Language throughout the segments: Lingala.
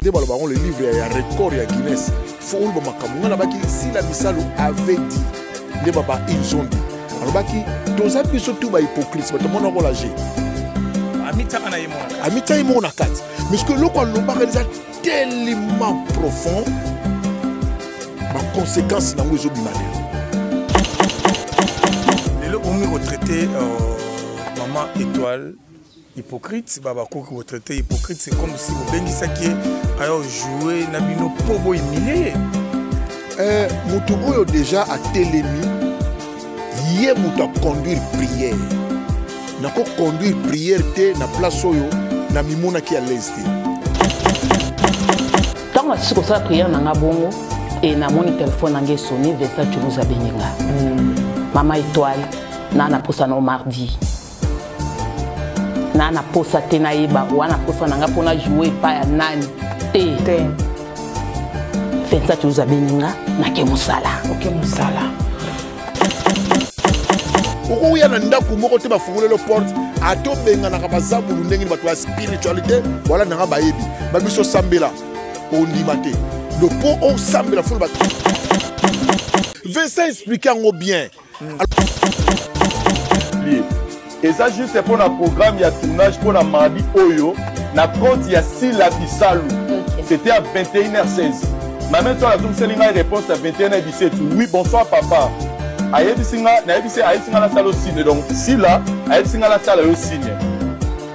Nde baloba yango le livre ya record ya Guinness. Fo oloba makambo ngai nabaki Sila Bisalu avait dit nde baba ils ont dit. Alobaki toza biso tout ba hypocrites bato mona ko lage. Amitiaka na ye moko. Amitia ye moko na kati. Mais ce que eloko alobaka eza tellement profond ba conséquences nango ezobima lelo. Lelo omi ko traiter euh, maman étoile hypocrite ba bakoki ko traiter hypocrite c'est comme si bobengisaki ye aya jouer na bino mpo bo humilie ye eh, moto oyo deja atelemi ye moto aconduire prière nakoconduire prière te na place oyo namimonaki à l'aise te ntango nasisi kosala prière na nga bongo e namoni telefone na nga esoni Vincent Toulouse abengi nga mm. mama étoile na na posa na mardi na na posa te nayeba wana posa na nga mpo na joue epai ya nani te te Vincent Toulouse abengi nga nake mosala oke mosala okoya na ndako moko te bafungolelo porte ata obenganaka bazabulu ndenge nini bato ya spiritualité wala nanga bayebi babiso sambela ondima te do mpo osambela fulu bato Vincent explike yango bien eza juste mpo na programme ya tournage mpo na mardi oyo na compte ya Sila Bisalu okay. C'était à 21h16 mame to azongiseli ngai réponse ya 21h17 oui bonsoir papa ayebisi nga nayebisi ayebisi nga nasala yo signe donc Sila ayebisi nga nasala yo signe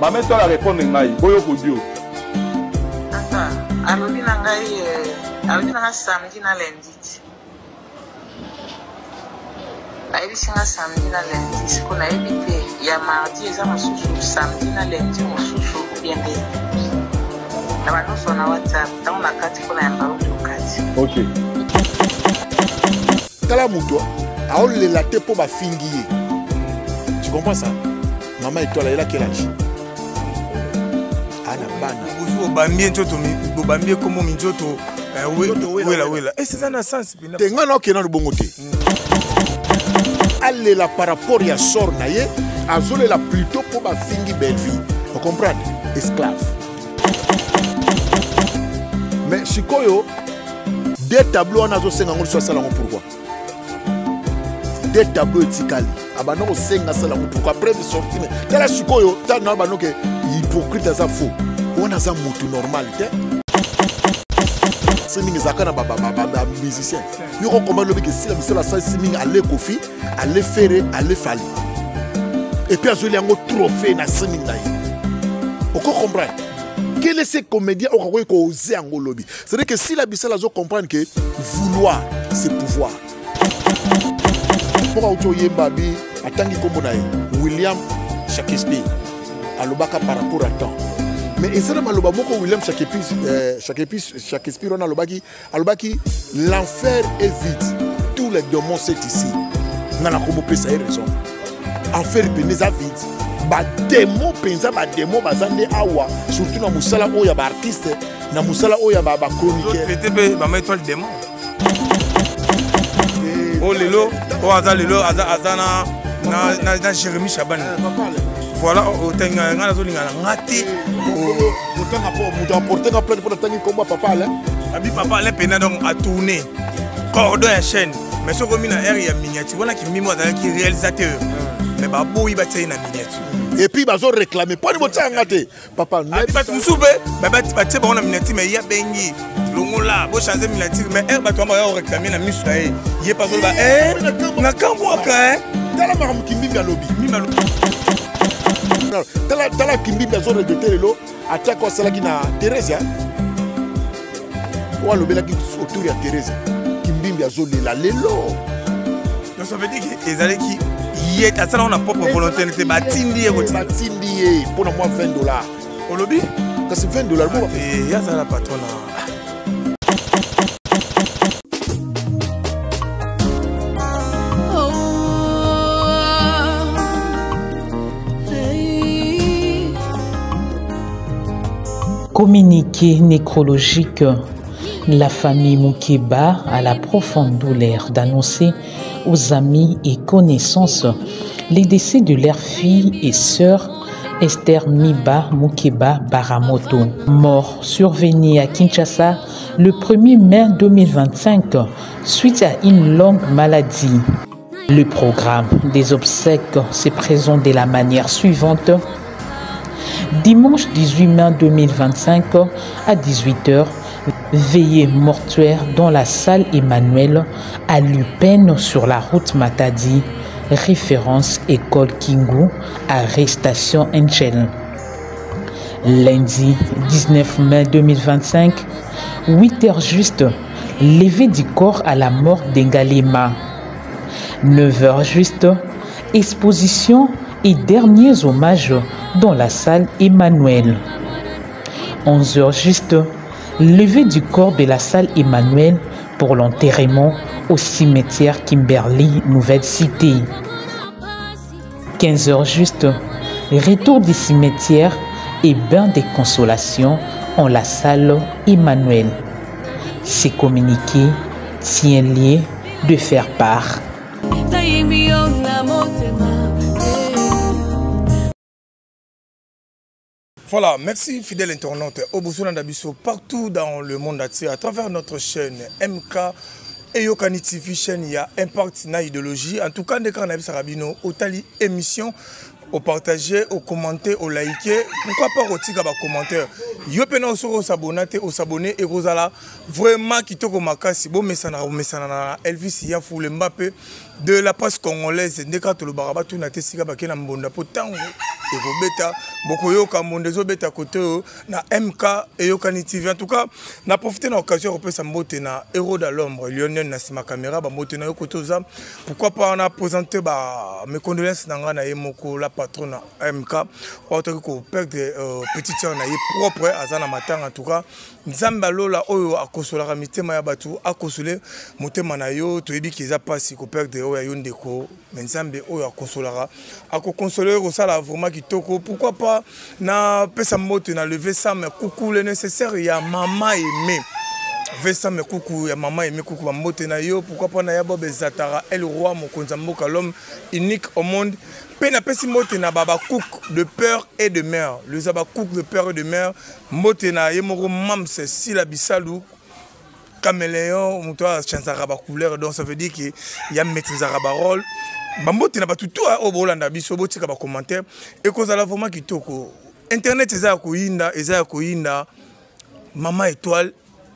mame to arépondre ngai boyoka audio Papa, alobi na ngai eh, alobi na ngai samedi na lundi ti. Ayebisi nga samedi na lundi siko nayebi te ya mardi eza mosusu samedi na lundi mosusu ou bien nde na banonso na whatsapp ntango na kati mpo na yamba oyo tokati ok tala moto aolela te mpo bafingi ye tu comprends ça mama etoile ayela quel âge ana bana bobambi ye nzoto bobambi ye kombo minzoto eh, wela wela eza na sens te ngai naokende nano bongo te alela par rapport ya sort na ye azolela plutôt mpo bafingi bellevie ocomprendre esclave mais sikoyo de tableau wana azosenga yango liso asala yango pourquoi de tableau etikali abanda kosenga asala yango pourquoi après sorti mais tala sikoyo tala na bano ke hypocrite aza faux wana aza motu normal te streaming ezalaka na bamusicien yo kokoma lobi ke sila misala asali streaming ale kofi ale fere ale fali et puis azweli yango trophée na streaming na ye oko comprendre quel est ce comédien oyo akoki koose yango lobi c'est à dire que sila bisala azo comprendre que vouloir c'est pouvoir moko auti oyemba bi atangi nkombo na ye William Shakespeare alobaka par rapport à temps mais eza na maloba moko William Shakespeare, euh, Shakespeare, Shakespeare wana alobaki alobaki l'enfer est vide tous les démons c'est ici nga nakomopesa ye raison enfer mpenza eza vide bademo mpenza bademo baza nde awa surtout na mosala oyo ya baartiste na mosala oyo ya bachroniqueur mpe mama étoile démon oyo lelo oyo aza lelo aza na na, na Jérémy Chaban voilà otangi nga nazolinga na nga te otanga po moto aporte nga plainte mpo natangi nkombo ya papa Alain abi papa Alain mpena donc atourne cordon ya chaîne mais soki omi na aire ya miniature wana kimimo azalaki réalisateur mais baboyi batia ye na miniature et puis bazo réclamer mpo ani botia nga te papa bato mosusu mpe batie bango na miniature mais ye abengi longola bochange miniature mais ere bato yango baya koreklame na miso na ye ye mpe azoloba eh, nakamwaka eh. tala makambo kimbimbi alobi tala tala kimbimbi azo regrete lelo atako asalaki na Theresia oyo alobelaki autour ya Theresia kimbimbi azolela lelo donc ça veut dire que ezalaki ye asalaka na propre volonté te batindi ye batindi ye mpo na mwa 20 dollars olobi kasi 20 dollars bo ye azala patron na Communiqué nécrologique. La famille Mukeba a la profonde douleur d'annoncer aux amis et connaissances les décès de leur fille et sœur, Esther Miba Mukeba Baramoto, mort survenue à Kinshasa le 1er mai 2025 suite à une longue maladie. Le programme des obsèques se présente de la manière suivante. Dimanche 18 mai 2025 à 18h, veillée mortuaire dans la salle Emmanuel à Lupen sur la route Matadi, référence école Kingu, arrestation Angel. Lundi 19 mai 2025, 8h juste, levée du corps à la mort d'Engalema. 9h juste, exposition et derniers hommages dans la salle Emmanuel. 11h juste, levée du corps de la salle Emmanuel pour l'enterrement au cimetière Kimberley, Nouvelle Cité. 15h juste, retour du cimetière et bain des consolations en la salle Emmanuel. Ces communiqués tient lieu de faire part. Voilà, merci fidèle internaute. Au Biso partout dans le monde entier à travers notre chaîne MK Eyokani TV chaîne il y a impact na idéologie. En tout cas, ndeka na bisa rabino otali émission au partager, au commenter, au liker. Pourquoi pas otika ba commentaire. Yo pena osoko s'abonner te, s'abonner et kozala vraiment kitoko makasi. Bo mesana mesana na Elvis ya Foule Mbappé de la presse congolaise ndeka tolobaka batuna te sika bake na mbonda mpo ntango ekobeta bokoyoka mbonda ezobeta kote oyo na mk eyokani tv en tout cas na profite na occasion ya kopesa mbote na héros de l'ombre lionel na nsima caméra bambote na yo kote oza pourquoi pas na présente ba mes condoléances na ngai na ye moko la patronne na mk oyo toki koperdre euh, petite sœur na ye propre aza na matanga en tout cas Nzambe ya lola oyo akosolaka mitema ya bato akosole motema na yo toyebi ke eza mpasi koperdre oyo ya yo ndeko me nzambe oyo akosolaka akokonsole yo kosala vraiment kitoko pourquoi pas napesa mbote na leve sam kuku le nécessaire ya mama aime vesa mekuku ya mama aime kuku bambote na yo pourquoi pas na ya bob ezatara el roi mokonzi ya mboka l'homme unique au monde mpe napesi mbote na babacook de peur et de mer les abacook de peur et de mer Mbote na ye moko Mams Sila Bisalu caméléon moto achanzaka ba couleur donc ça veut dire que ya maîtrisaka ba rôle bambote na bato to oyo bolanda biso botika ba commentaire ekozala vraiment kitoko internet eza ya koyinda eza ya koyinda mama étoile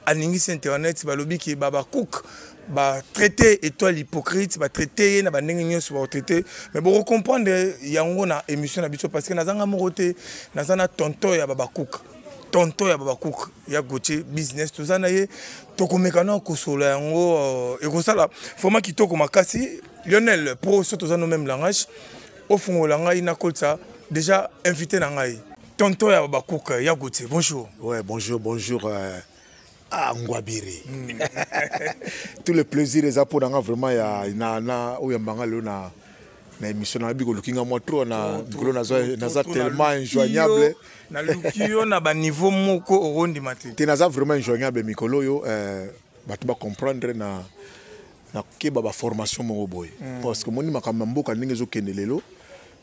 aningisi internet balobi ke ba bacook batraite étoile hypocrite batraite ye na bandenge nyonso bakotraite mais bokocomprendre yango na émission na biso parce que nazanga moko te naza na tonton ya babacook tonton ya babacook ya gautier business toza na ye tokomeka na kosolola yango euh, ekosala vraiment kitoko makasi lionel pro so toza no même langage ofungola ngai nakotisa déjà invité na ngai Tonton ya Babakouk, ya Gauthier, bonjour. Ouais, bonjour, bonjour. Euh, ah, Ngwabiri. Mm. Tout le plaisir eza pour nanga vraiment ya na na oyo mbanga lelo na na émission na biko lukinga moi trop na mikolo naza naza tellement injoignable. Naluki yo na ba niveau moko okondima te. Te naza vraiment injoignable mikolo oyo euh, bato ba comprendre na na keba ba formation moko boye. Mm. Parce que moni makambo ya mboka ndenge ezokende lelo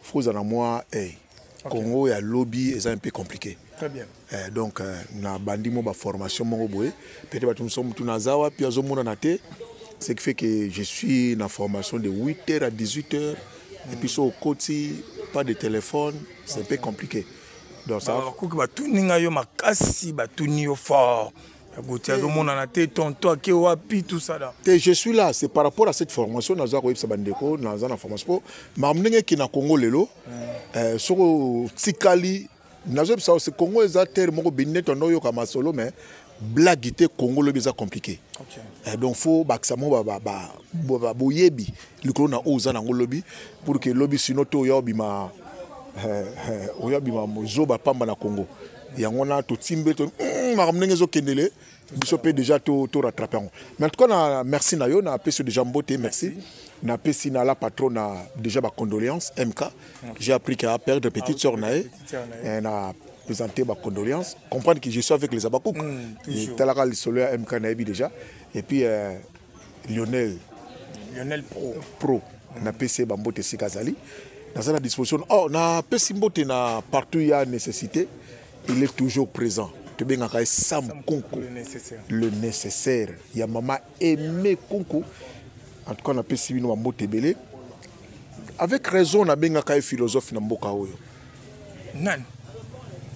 faut ozala mwa hey, okay. Congo ya lobi eza un peu compliqué. Très bien. Eh, donc euh, na bandi mo ba formation moko boye peut-être bato mosusu motu naza wapi azomonana te ce qui fait que je suis na formation de 8h à 18h mm. et puis so okoti pas de téléphone c'est okay. un peu compliqué donc ça bakoki batuni ngai yo makasi batuni yo fort Gauthier azomonana te tonton ake wapi tout ça là te je suis là c'est par rapport à cette formation naza koyebisa bandeko naza na formation mpo makambo ndenge eke na congo lelo mm. eh, soki otikali nazoyebisa yo congo eza terre moko beni neti ando oyoka masolo mais blague te congo lobi eza compliqué okay. eh, donc faut bakisa mo boyebi likolo na oyo oza nango lobi pour que lobi sino te oya obima eh, eh, oya obima zoba pamba na congo yango wana totimbe to hmm, makambo ndenge ezokendele biso mpe déjà to, to rattrape yango mais en tout cas na merci na yo napesi yo déjà mbote merci napesi na la patron na déjà bacondoléance mk j'ai appris qu'il a perdre petite sœur na ye eh, na présenter bacondoléance comprendre que je suis avec les abakouk mm, talaka lisolo ya mk nayebi déjà et puis euh, lionel lionel pro pro napesi ye bambote esika azali Naza na disposition. Oh, napesi mbote na partout ya nécessité, il est toujours présent. Tobengaka ye Sam Kunku, le nécessaire, le nécessaire ya mama Aimé Kunku. En tout cas, napesi bino bambote ebele. Avec raison nabengaka ye philosophe na mboka oyo. Nani?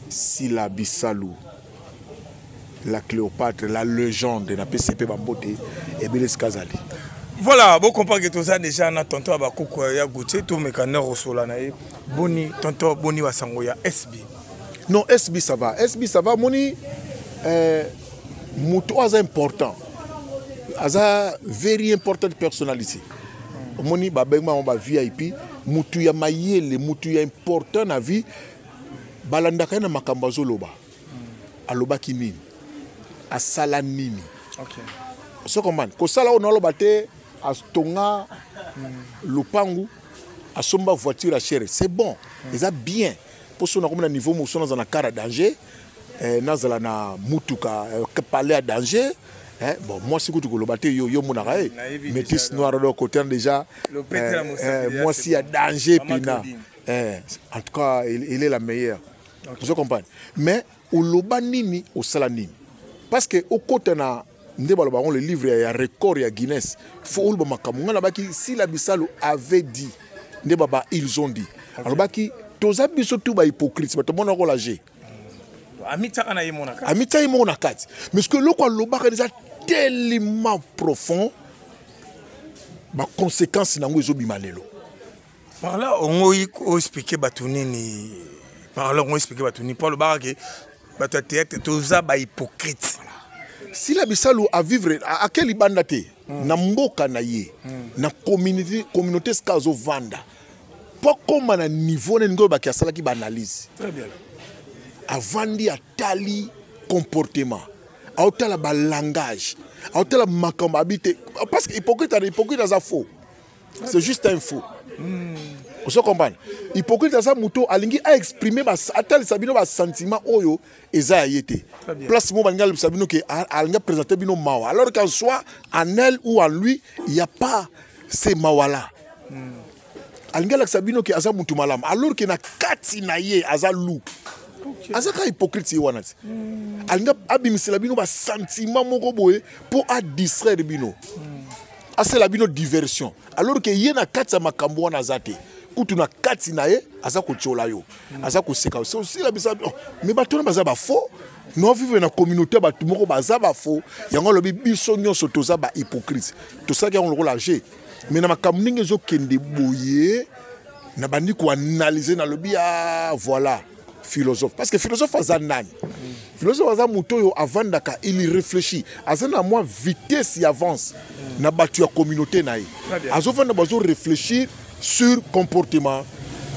Sila Bisalu, la Cléopâtre, la légende. Napesi mpe bambote ebele esika azali. Voilà, bocomprendre que toza déjà na tonton ya bakoko ya Gautier. Tomeka na kosola na ye. Boni tonton, boni basango ya SB? Non, SB ça va, SB ça va. Moni moto oyo aza important, aza very important personnalité. Omoni, babengi bango ba VIP, mutu ya mayele, mutu ya important na vie. Balandaka ye na makambo azoloba. Alobaki nini, asala nini. So comprendre kosala oyo naoloba te, atonga lopangu, asomba voiture ya chere, c'est bon, eza bien. Mpo so nakomi na niveau mosusu, nazala na car ya danger, nazala na mutuka, palais ya danger, bon, mwasi kutu koloba te, yo monaka ye métis noir, donc côté déjà mwasi ya danger pina. En tout cas, il est la meilleure. Ozo comprendre? Mais oloba nini, osala nini? Parce que okota na nde baloba yango, le livre ya record ya Guinness, faut oloba makambo. Ngai nabaki Sila Bisalu avait dit, nde baba ils ont dit. Alobaki toza biso tu bahypocrite, bato mona kola g. Amitiaka na ye moko na kati. Amitia ye moko na kati, mais ce que eloko alobaka eza tellement profond, baconséquence nango ezobima lelo. Par là ongoyi oexpliquer bato nini? Par là ongo expliquer bato nini? Mpo alobaka ke bato ya théâtre toza bahypocrite. Sila Bisalu avivre ake libanda te, na mboka na ye, na communauté esika azovanda, mpo akóma na niveau nini oyo baki asalaki baanalyse. Très bien. Avandi, atali comportement, aotala balangage, aotala makambo abi te, parce que hypocrite aza faux, c'est juste un faux. Ozo comprendre? Hypocrite aza moto alingi aexprime, atalisa bino basentiment oyo eza ya ye te. Place moko balingi alobisa bino ke alingi aprésente bino mawa, alors qu'en soi, en elle ou en lui, il y a pas ces mawa là. Alingi alakisa bino ke aza motu malamu, alors ke na kati na ye aza loup, aza kaka hypocrite. Ye wana ti alingi abimisela bino basentiment moko boye mpo adistraire bino, asala bino diversion, alors ke ye na kati ya makambo wana aza te. Kutu na kati na ye aza kotiola yo, aza koseka yo. Osila bisa, oh, mais bato wana baza bafaux. No vivre na communauté ya bato moko baza bafaux. Yango alobi biso nyonso toza bahypocrite. Tosalaki yango lokola jeu, mais na makambo ndenge ezokende boye, na bandi koanalyse, nalobi: ah voilà, philosophe. Parce que philosophe aza nani? Philosophe aza moto oyo avandaka, il réfléchit, aza na mwa vitesse ya avance na bato ya communauté na ye. Azovanda, bazo réfléchir sur comportement,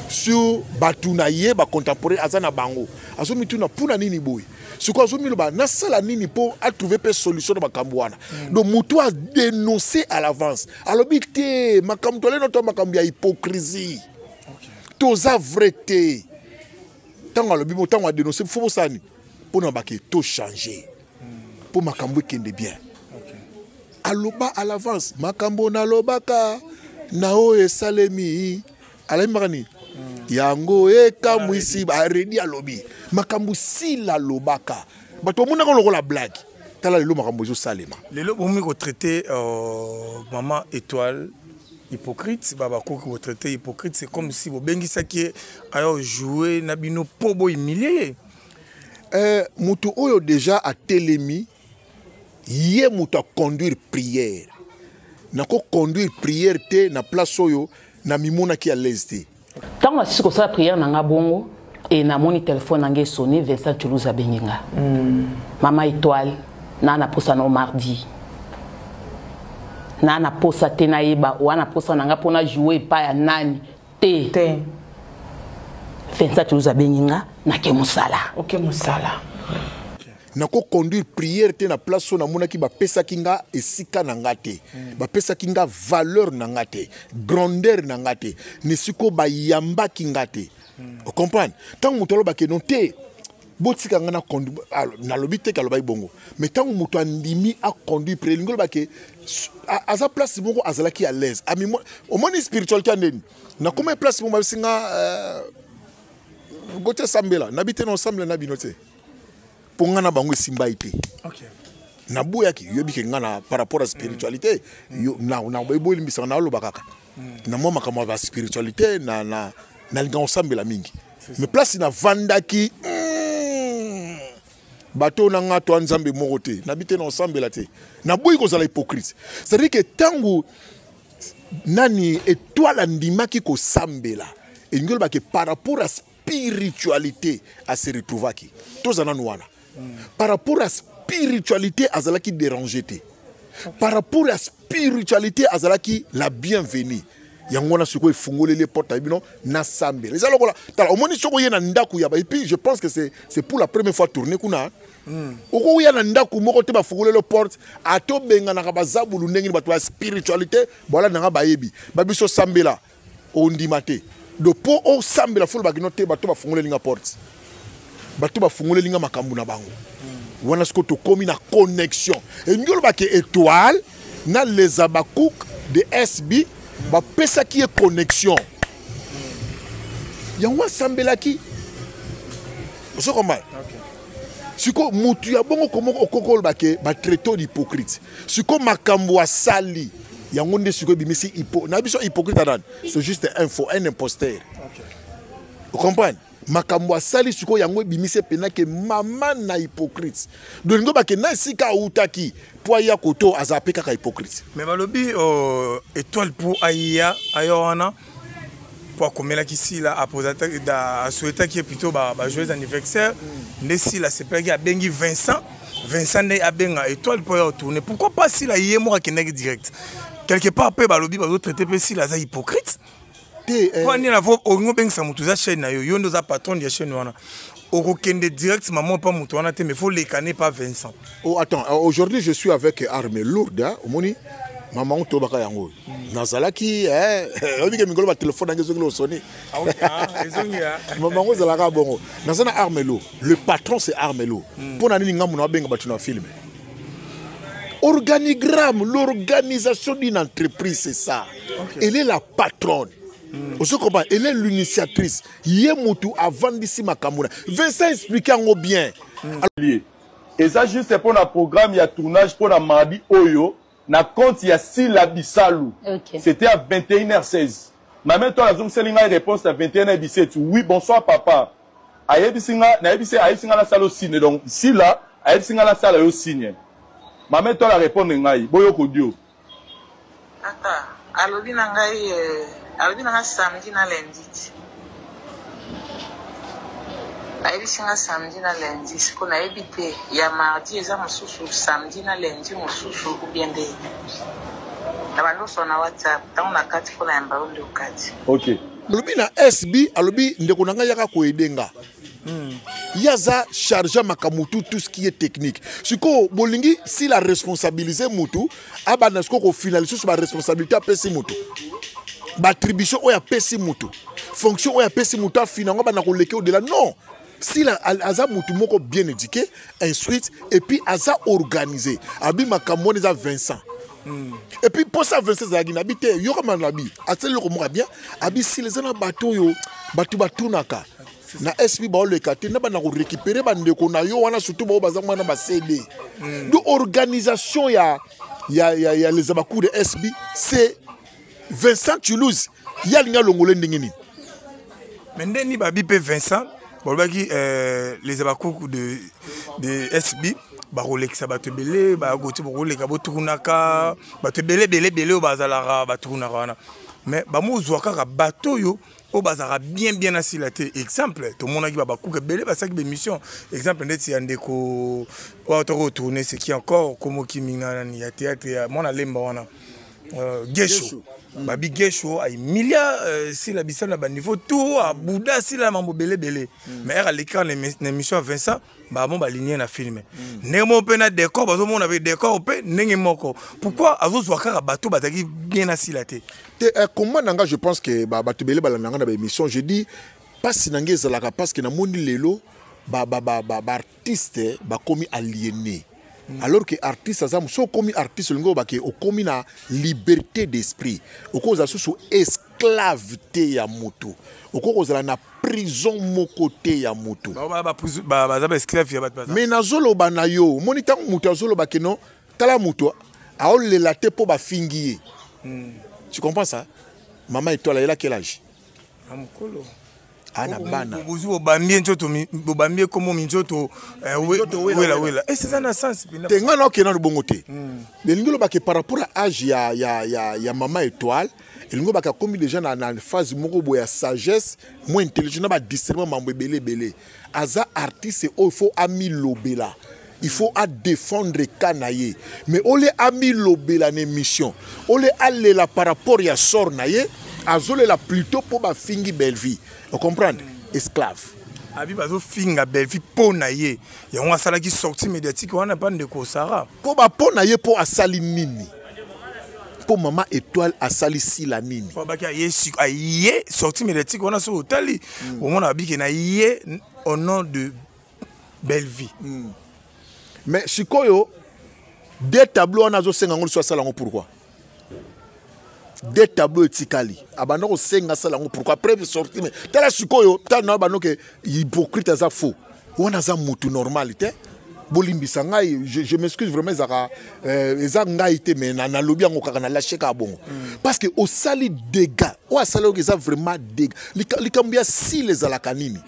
sur bato na ye bacontemporain aza na bango. Azomituna mpuna nini boye, sikoyo azomiloba nasala nini mpo atrouve mpe solution na makambo wana. Donc moto adénonce à l'avance, alobi te makambo toleno to makambo ya hypocrisie, toza vrai te. Ntango alobi mo, ntango adénonce, fo bosala nini mpo na bake tochange, mpo makambo ekende bien. Aloba à l'avance makambo nalobaka na oyo esalemi, alembaka nini yango ekamwisi aredi. Alobi makambo Sila alobaka, bato bamonaka lokola blague. Tala lelo makambo ezosalema. Lelo bomi kotraite mama Étoile hypocrite, bakoki kotraite hypocrite, c'est comme si bobengisaki ye aya jouer na bino mpo bohumilie ye. Moto oyo déjà atelemi, ye moto aconduire prière, nakoconduire prière te na place oyo namimonaki à l'aise te. Ntango nasisi kosala prière na nga bongo, e namoni telefone na nga esoni, Vincent Toulouse abengi nga. Mama Étoile, naa na posa na mardi, naa na posa te, nayeba oa na posa na nga mpona joue epai ya nani te. Te. Vincent Toulouse abengi nga, nake mosala. Oke mosala. Nakoconduire prière te na place oyo namonaki bapesaki nga esika na nga te, bapesaki nga valeur na nga te, grandeur na nga te, na esika oyo bayambaki nga te. Ocomprendre? Ntango moto alobaki no te. Botika nga na conduire. Nalobi te alobaki bongo, mais ntango moto andimi aconduire prière, elingi oloba ke aza place moko azalaki à l'aise. Omoni spiritualité ya ndeni nakoma place moko babisi nga gote sambela nabi te, na osambela na bino te, mpo nga na bango esimbai te. Naboyaki. Yoyebi ke nga na par rapport à spiritualité, bolimbisaka, naoloba kaka na mwa makambo ya baspiritualité, nalinga kosambela mingi, mais place navandaki, bato na nga to nzambe moko te, nabi te, na osambela te, naboyi kozala hypocrite. C'est-à-dire ke ntango nani étoile andimaki kosambela, elingi olobake par rapport à spiritualité ase retrouvaki. Toza nanu wana. Par rapport à spiritualité, azalaki déranger te. Par rapport à spiritualité, azalaki la bienvenue. Yango wana sikoyo efungoleli porte ya bino nasambela. Eza lokola, tala, omoni soki oye na ndako ya ba, et puis je pense que c'est pour la première fois tourner kuna. Okoya na ndako moko te, bafungoleli porte, ata obenganaka bazabulu ndenge nini, bato ya spiritualité boala nanga bayebi babiso sambela, ondima te. Do mpo osambela, fo olobaki no te, bato bafungoleli nga porte, bato bafungoleli nga makambo na bango. Wana sikoyo tokómi na connexion. Elingi olobaki étoile na les Abakouk de SB bapesaki ye connexion, yango asambelaki. Ozokoma sikoyo mutu ya bongo komoko okoki oloba ke batraite d'hypocrite. Sikoyo makambo asali yango nde sikoyo ebimisi na biso hypocrite anani. C'est juste un faux, un imposteur. Ocomprendre? Makambo asali sikoyo, yango ebimisi mpena ke mama na hypocrite. Donc lingo bake na esika autaki mpo aya koto, azala mpe kaka hypocrite. Mais balobi étoile mpo aya, aya wana mpo akomelaki Sila, asouhaitaki ye plutôt bajoyeux anniversaire. Nde Sila asepelaki, abengi Vincent. Vincent nde abenga étoile mpo aya otourne. Pourquoi pas Sila ye moko akendaki direct? Quelque part mpe balobi bazotraite mpe Sila aza hypocrite. Te. Mpo nini avo olingi obengisa moto? Eza chaîne na yo, yo nde oza patron ya chaîne wana, okokende direct mama mpa moto wana te, mais faut lekane pa Vincent. Oh, attends, aujourd'hui je suis avec arme lourde, hein, omoni mama ngo tobaka yango. Nazalaki oyebi ke mikolo batelefone yango ezongi osoni. Mama ngo ezalaka bongo. Naza na arme lourde, le patron c'est arme lourde. Mpo na nini ngambo na babenga bato na filme? Organigramme, l'organisation d'une entreprise, c'est ça. Elle est la patronne. Ozo comprendre? Elle est l'initiatrice. Ye mutu avandisi makambo na Vincent explique yango bien. Eza juste mpo na programme ya tournage mpo na mardi oyo na compte ya Sila Bisalu. C'était à 21h16. Mama Étoile azongiseli ngai réponse à 21h17: "Oui, bonsoir papa." Ayebisi nga, nayebisi, ayebisi nga nasala yo signe. Donc Sila ayebisi nga nasala yo signe. Mama Étoile arépondre ngai, boyoko dio. Tata alobi na ngai, alobi na ngai samedi na lundi ti. Ayebisi nga samedi na lundi. Siko nayebi te, ya mardi eza mosusu, samedi na lundi mosusu, ou bien nde na bandoso na WhatsApp. Ntango na kati mpona yamba yo nde okati. Ok. Alobi na SB, alobi ndeko na ngai yaka koede nga. Ye aza charge makambo tout, tout ce qui est technique. Sikoyo bolingi s'il a responsabilisé mutu, abanda sikoyo kofina lisusu baresponsabilité apesi mutu, baattribution oyo apesi mutu, fonction oyo apesi mutu, afina yango, abanda koleki au-delà. Non, s'il aza mutu moko bien éduqué, instruite, et puis aza organisé. Abi makambo wana eza Vincent. Et puis mposa Vincent ezalaki na bi te, yokama na bi asali eloko moko ya bien. Abi sila eza na bato oyo bato batunaka na SB, baoleka te na banda korécupérer bandeko na yo wana, surtout bao baza mwana ba CD. Donc organisation ya les abakou de SB, c'est Vincent Toulouse. Ye alingi alongole ndenge nini? Mais ndeni babi mpe Vincent balobaki les abakuku de SB bakolekisa bato ebele, bagoti bokoleka, botournaka bato ebele ebele ebele oyo bazalaka batournaka wana, mais bamozwa kaka bato oyo bazalaka bien bien na Sila te. Exemple, tomonaki babakuku ebele basalaki bémission, exemple ndeti ya ndeko oyo toki kotourne, c'est qui encore, komoki minga nani ya théâtre ya mwana Lemba wana, Gesho. Babi Gesho aimilia Sila bisala na baniveau tout, abuda Sila na mambo ebele ebele, mais ere aleki kaka na émission ya Vincent, bamo balinie na filme ndenge moko mpe na décor, bazomona mpe décor mpe ndenge moko. Pourquoi azozwa kaka bato bazalaki bien na Sila te? Te, comment na nga, je pense que bato ebele balanda nga na baémission. Je dis mpasi na ngai ezalaka parce que namoni lelo Baartiste bakomi aliéné, alors que artiste aza, so okomi artiste, olingi obake okomi na liberté d'esprit, okozala susu esclave te ya motu, okoki kozala na prison moko te ya motu. Baza baesclave ya bato. Mais nazoloba na yo, omoni, ntango moto azoloba ke non, tala, moto aolela te mpo bafingi ye. Tu comprends ça? Mama Étoile ayela quel âge? Mokolo. Ana bana. Bozwi, bobambi ye nzoto, bobambi ye kombo minzoto wela wela, e eza na sens. Te, ngai naokende nano bongo te. Elingi olobake par rapport à âge ya Mama Étoile, elingi olobaka akomi déjà na phase moko boye ya sagesse, moins intelligent, na badiscernement, mambo ebele ebele. Aza artiste oyo faut amilobela, il faut adéfendre ka na ye. Mais ole amilobela na émission, ole alela par rapport ya sort na ye, azolela plutôt mpo bafingi Bellevie. Ocomprendre? Esclave. Abi bazofinga Bellevie mpo na ye, yango asalaki sortie médiatique wana mpa ndeko Sara. Mpo bapo na ye, mpo asali nini? Mpo Mama Étoile asali Sila nini? Baki aye sortie médiatique wana, soki otali, omona abike na ye au nom de Bellevie. Mais sikoyo deux tableau wana azosenga yango lisusu, asala yango pourquoi? Deux tableau etikali, abanda kosenga asala yango pourquoi après sorti? Mais tala sikoyo, tala na bano ke hypocrite, aza faux wana, aza mutu normal te. Bolimbisa ngai, je m'excuse vraiment, ezaka eza ngai te, mais nalobi yango kaka, nalâche kaka bongo, parce que osali dégâts oyo asali oyo eza vraiment dégâts. Likambo ya Sile ezalaka nini?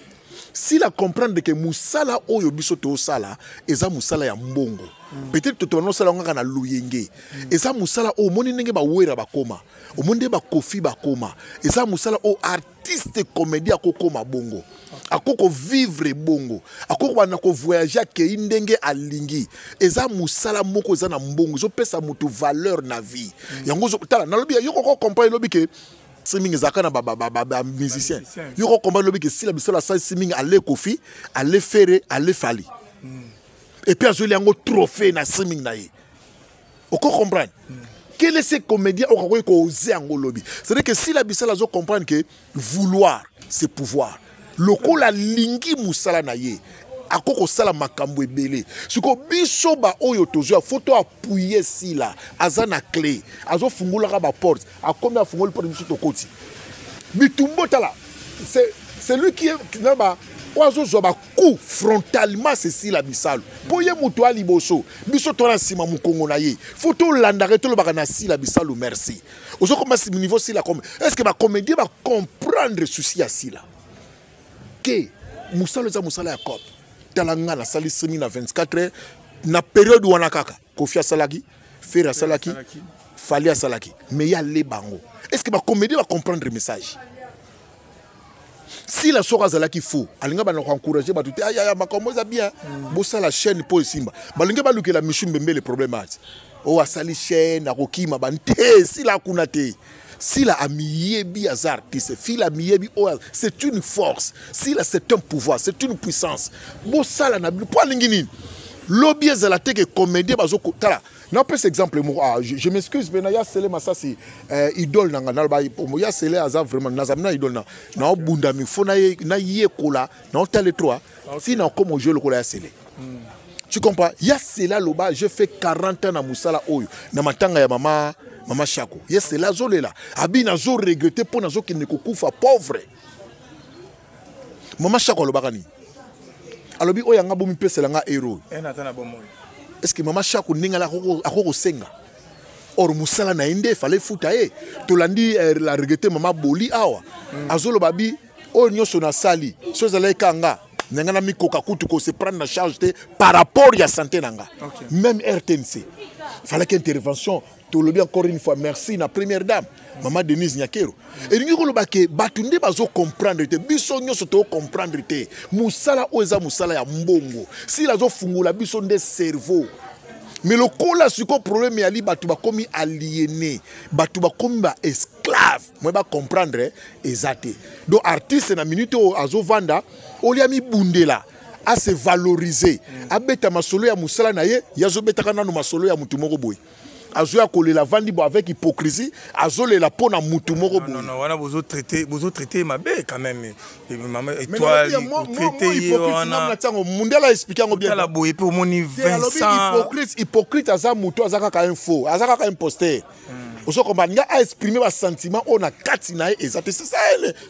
Sila comprendre ke mosala oyo biso tosala eza mosala ya mbongo. Peut-être totobanda osala yango kaka na luyenge. Eza mosala oyo omoni ndenge bawera bakoma, omoni ndenge bakofi bakoma. Eza mosala oyo artiste comédien akokoma bongo, akoki kovivre bongo, akoki kobanda kovoyage, akei ndenge alingi. Eza mosala moko eza na mbongo, ezopesa moto valeur na vie. Yango tala, nalobi yo koko comprendre, elobi ke streaming ezalaka na bamusicien. Yo koko comprendre, elobi ke Sila Bisalo asali streaming, ale Kofi, ale Ferre, ale Fally, et puis azweli yango trophée na streaming na ye. Oko comprendre quel est ce comédien oyo akoki kooser yango lobi? C'est-à-dire que Sila Bisala azo comprendre que vouloir, c'est pouvoir. Lokola alingi mosala na ye, akoki kosala makambo ebele. Sikoyo biso baoyo tozwa, faut to appuyer Sila. Aza na clé, azofungolaka baporte, akomi afungoli porte, biso tokoti bitumbo. Tala, c'est lui qui est na ba oyo azozwa bacoup frontalement, c'est Sila Bisalo, mpo ye moto ya liboso, biso to na nsima mokongo na ye. Faut tolandaka ye, tolobaka na Sila Bisalo merci. Ozokoma niveau Sila comme est ce que bacomédien bacomprendre souci ya Sila ke mosala eza mosala ya cop? Tala, nga nasali streaming na 24 heures na période wana kaka Kofi asalaki, Ferre asalaki, Fally asalaki, mais ye ale bango. Est ce que bacomédien bacomprendre message? Sila soki azalaki faux, alingi bana koencourage bato te. Ayaya, makambo eza bien, bosala chaîne mpo esimba. Balingi balukela Michu Mbembele problème, ati oyo asali chaîne akokima bante. Sila akuna te. Sila amiyebi aza artiste. Sila amiyebi oyo, c'est une force. Sila, c'est un pouvoir, c'est une puissance. Bosala na bino mpo alingi nini? Lobi ezala te ke comédien bazotala. Napesa exemple moko. Ah, je m'excuse, mpe na ya Sele Masasi, idole na nga. Naloba ya Sele aza vraiment, nazali na idole na naobundami, fo nayekola, naotala trois si nakoma ojeu lokola ya Sele. Tu comprends? Ya Sele aloba: "Je fais 40 ans na mosala oyo." Na matanga ya mama Shako, ye Sele azolela, abi nazoregrete mpo nazokende kokufa pauvre. Mama Shako alobaka nini? Alobi oyo yanga bomipesela nga ero. Est ce que mama Shako ndenge akoki kosenga or mosala na ye nde efale efuta ye? Tolandi la regrete mama Boli awa, azoloba bi oyo nyonso nasali, so ezalaki ka nga ndenge na mikoka kutu kose prendre na charge te par rapport ya santé na nga. Même RTNC falaki intervention. Tolobi encore une fois merci na première dame, mama Denise Nyakero. Elingi koloba ke bato nde bazocomprendre te, biso nyonso tocomprendre te mosala oyo eza mosala ya mbongo. Sila azofungola biso nde cerveau, mais lokola sikoyo problème yali, bato bakomi aliéné, bato bakomi baesclave, moye bacomprendre eza te. Donc artiste na minute oyo azovanda, olia mibundela, ase valoriser, abeta masolo ya mosala na ye, ye azobetaka nano masolo ya motu moko boye. Azoya kolela, avandi bo avec hypocrisie, azolela mpo na mutu moko boye. Non, wana bozotraite, bozotraite mabe quand même. Mama Étoile, kotraite ye wana. Ntango mundele aexplike yango bien. Tala boye mpe omoni Vincent. Hypocrite, hypocrite aza mutu aza kaka un faux, aza kaka imposteur. Ozokomba nga aexprime basentiment oyo na kati na ye eza te. C'est ça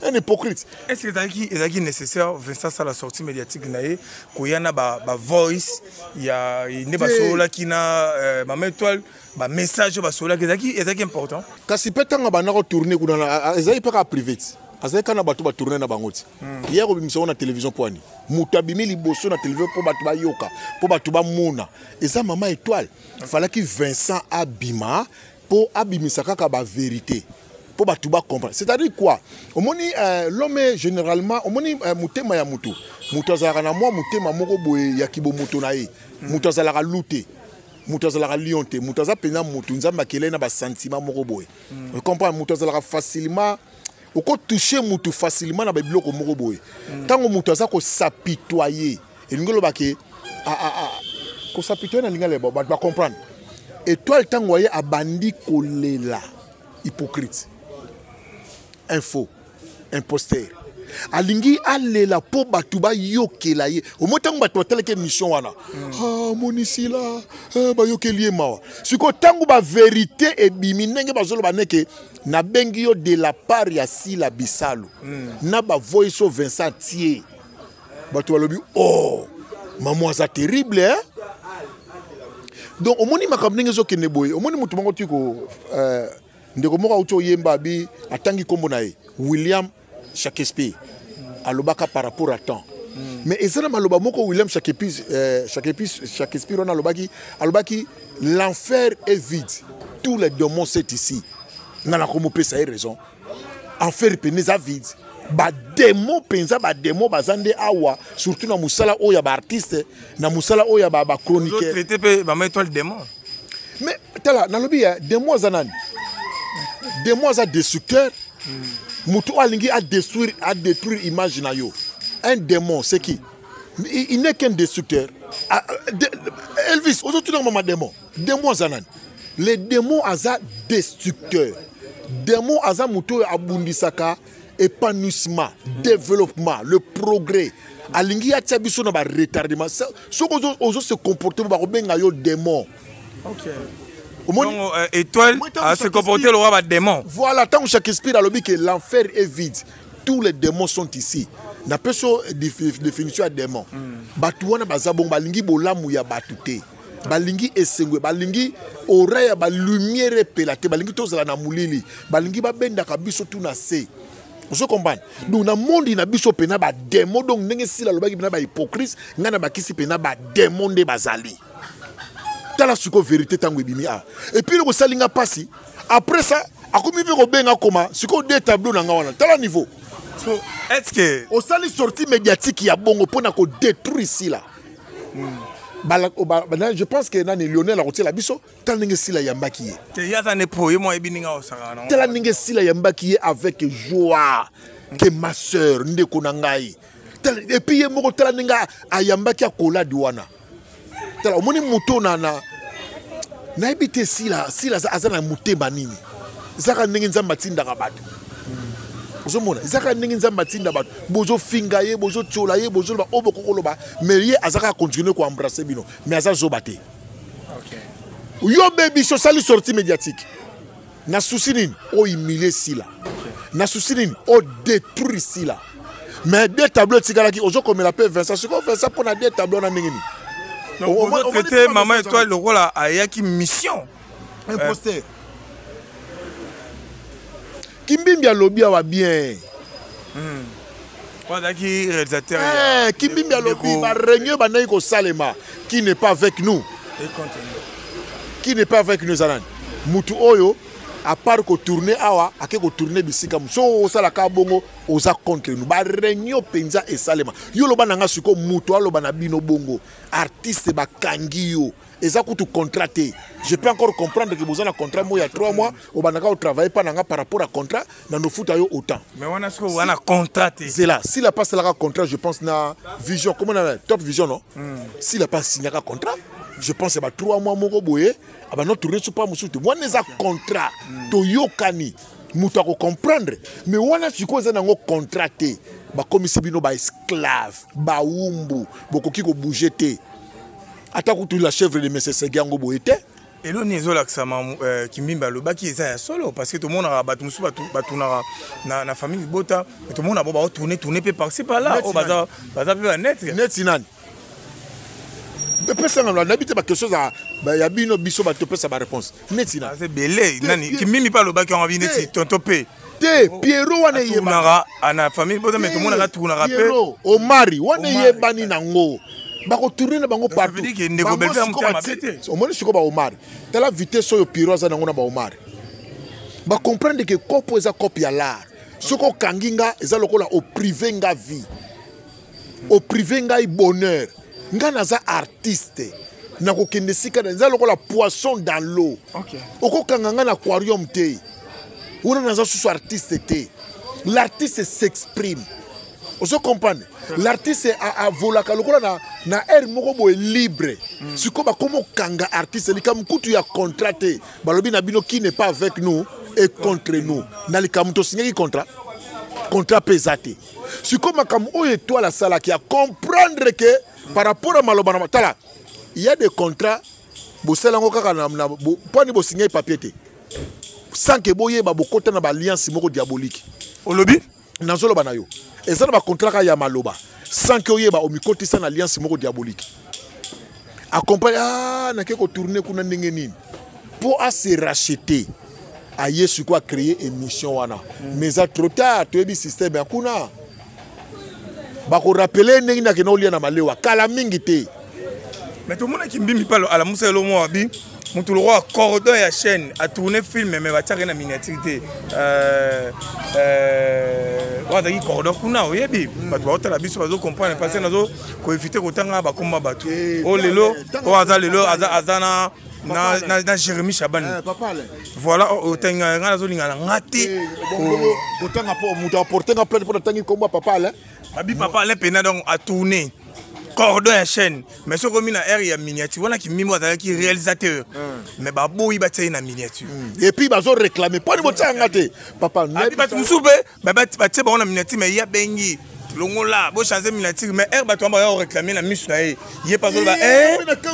un hypocrite. Est ce que ezalaki nécessaire Vincent asala sortie médiatique na ye, koya na bavoice ya nde basololaki na Mama Étoile, bamessage oyo basololaki ezalaki important? Kasi mpe ntango abanda kotourne kuna, ezalaki mpe kaka privé ti, azalaki kaka na bato batourne na bango ti. Ye kobimisa ngo na télévision mpo ani moto abimi liboso na télévision mpo bato bayoka, mpo bato bamona, eza Mama Étoile. Falaki Vincent abima mpo abimisa kaka bavérité mpo bato bacomprendre. C'est-à-dire quoi? Omoni, l'homme généralement, omoni, motema ya motu, moto azalaka na mwa motema moko boye ya kibomoto na ye. Moto azalaka lu te, moto azalaka lion te, moto aza mpenza motu Nzambe akele na basentiment moko boye. Comprendre, moto azalaka facilement, okotouche motu facilement na babiloko moko boye. Ntango moto aza kosapitoyer, elingi oloba ke kosapitoyer na linga leba bato bacomprendre. Étoile, ntango aye abandi kolela, hypocrite, un faux imposteur, alingi alela mpo bato bayokela ye. Omoi ntango bato batalaki émission wana, ah, monisila, eh, bayokeli ye mawa. Sikoyo ntango bavérité ebimi, ndenge bazoloba neke nabengi yo de la part ya Sila Bisalu na bavoice o Vincent tie, bato balobi: "Oh, mamo aza terrible, hein?" Donc omoni makambo ndenge ezokende boye. Omoni motu moko ti ko ndeko moko auti oyemba, abi atangi nkombo na ye William Shakespeare, alobaka par rapport à temps. Mais eza na maloba moko William Shakespeare wana alobaki: "L'enfer est vide, tous les démons sont ici." Nga nakomopesa ye raison. Enfer pene eza vide, bademo mpenza, bademo baza nde awa, surtout na mosala oyo ya baartiste, na mosala oyo ya bachroniqueur. Traité mpe Mama Étoile démon? Mais tala, nalobi ya démon aza nani? Démon aza destructeur, moto oyo alingi adétruire, adétruire image na yo. Un démon, c'est qui? Il n'est qu'un destructeur. Ah, Elvis, ozotuna mama, démon, démon aza nani? Le démon aza destructeur. Démon aza moto oyo abundisaka épanouissement, développement, le progrès. Alingi atia biso na baretardement. Soki ozo se comporte, bakobenga yo démon. Omoni? Donc, Étoile a se comporté le roi badémon. Voilà, ntango Shakespeare alobi que l'enfer est vide, tous les démons sont ici, napesi yo définition ya démon. Bato wana baza bongo, balingi bolamu ya bato te, balingi esengo, balingi ora ya balumière epela te, balingi tozala na molili, balingi babendaka biso tu na se. Ozo comprendre? Donc na mondi na biso mpena bademo. Donc ndenge Sila alobaki mpena bahypocrite, ngai na bakisi mpena bademo nde bazali. Tala sikoyo vérité ntango ebimi awa. Et puis eloko esali nga mpasi, après ça akomi mpe kobenga koma sikoyo de tableau na nga wana. Tala niveau. So est ce que Osali sortie médiatique ya bongo mpona kodétruire Sila. Je pense que nani, Lionel akotiela biso. Tala ndenge Sila yambaki ye. Te, ye aza ne po ye mo ayebi ndenge akosakana nango. Tala ndenge Sila yambaki ye avec joie ke ma sœur, ndeko na ngai. Et puis ye moko, tala ndenge ayambaki akoladi wana. Tala, omoni moto na nayebi te. Sila, Sila aza na motema nini? Ezaka ndenge Nzambe atindaka bato. Ozomona, ezaka ndenge Nzambe atinda bato. Bozofinga ye, bozotiola ye, bozoloba oyo bokokoloba, mais ye aza kaka continue koembrasse bino. Mais aza zoba te. Yo bebi, osali sortie médiatique na souci nini? Ohumilie Sila na souci nini? Odétruire Sila. Mais deux tableau etikalaki, ozokomela mpe Vincent. Sikoyo Vincent, mpo na deux tableau na ndenge nini? Traité Mama Étoile lokola ayaki mission. Imposteur. Kimbimbi alobi awa bien. Azalaki réalisateur. Eh, Kimbimbi alobi baréunion bandaki kosalema. Qui n'est pas avec nous, qui n'est pas avec nous eza nani? Mutu oyo à part kotourne awa, ake kotourne bisika mosusu, soki osalaka bongo, oza contre nous. Baréunion mpenza esalema. Yo loba na nga sikoyo, moto aloba na bino bongo, artiste bakangi yo, eza kutu contrat te. Je peux encore comprendre que boza na contrat moko ya 3 mois, obandaka otravaille mpa na nga, par rapport à contrat na nofuta yo autant. Mais wana sikoyo wana contrat te. Zela, s'il a pas salaka contrat, je pense na Vision, comment na Top Vision, non? S'il a pas signaka contrat, Je pense ba 3 mois moko boye abanda tourne so pa mosusu te. Wana eza contrat, toyokani, moto akocomprendre. Mais wana sikoyo eza nango contrat te, bakomisi bino baesclave, bawumbu, bokoki kobouge te. Ata kutu la chèvre de mesesege yango boye te. Eloni ezolakisa Kimbimbi alobaki eza ya solo, parce que tomonaka bato mosusu batunaka na famille libota, tomona bo baotourne tourne mpe par-ci par-là, oyo baza mpe banetre. Neti nani epesanga nayebi te. Baquestion ya bino, biso bato topesa baréponse neti na Ebele nani Kimbimbi mpe alobaki yango, abi neti tonto mpe. Te, Piero wana. Eyebana na famille bota, me tomonaka tournaka mpe. Omari wana eyebani nango, bakotourne na bango partout. Omoni sikoyo baomari, tala vitesse oyo Piero aza nango na baomari, bacomprendre ke kopo eza cope ya l'art. Soki okangi nga, eza lokola oprive nga vie, oprive ngai bonheur. Nga naza artiste, nakokende esika eza lokola poisson dans l'eau. Okokanga nga na aquarium te, wana naza susu artiste te. L'artiste s'exprime, ozo comprendre? L'artiste avolaka lokola na air moko boye libre. Sikoyo bakoma okanga artiste, likambo kutu ya contrat te. Balobi na bino: qui n'est pas avec nous est contre nous. Na likambo tosingaki contrat, contrat mpe eza te. Sikoyo makambo oyo Étoile asalaki, ya comprendre ke par rapport à maloba na tala, il y a des contrats, bosala yango kaka na mponi bosingaki papier te, sans ke boyeba, bokota na baalliance moko diabolique. Olobi? Nazoloba na yo, eza na bacontrat kaka ya maloba, sans ke oyeba, omikotisa na alliance moko diabolique. Accompagne, ah, nake kotourne kuna ndenge nini mpo ase racheter? Aye sikoyo acréer émission wana. Mais eza trop tard, toyebi système ya kuna. Bakorapele ndenge nakende olia na malewa kala mingi te. Mais tomonaki Mbimbi mpe alamusa elo mwa abi moto lokwa cordon ya chaîne atourne film, mais batiaka na miniature te. Oyo azalaki cordon kuna, oyebi, bato baotala biso bazocomprendre, parce que nazo koevite kotanga bakomba bato oyo lelo, oyo aza lelo aza na Jérémi Chabani. Voilà, otenga nga nazolinga na nga te. Kotanga mpo moto aporte nga plainte mpo natangi kombo ya papa Alain. Babi papa Alain mpena, donc atourne cordon ya chaîne, mais soki omi na aire ya miniature wana, Kimimbo azalaki réalisateur, mais baboyi batia ye na miniature. Et puis bazo réclamer mponi botia yanga te, papa. Abi bato mosusu mpe batie bango na miniature, mais ye abengi: longola, bochange miniature. Mais aire bato wana baya koréclame na miso na ye, ye mpe azoloba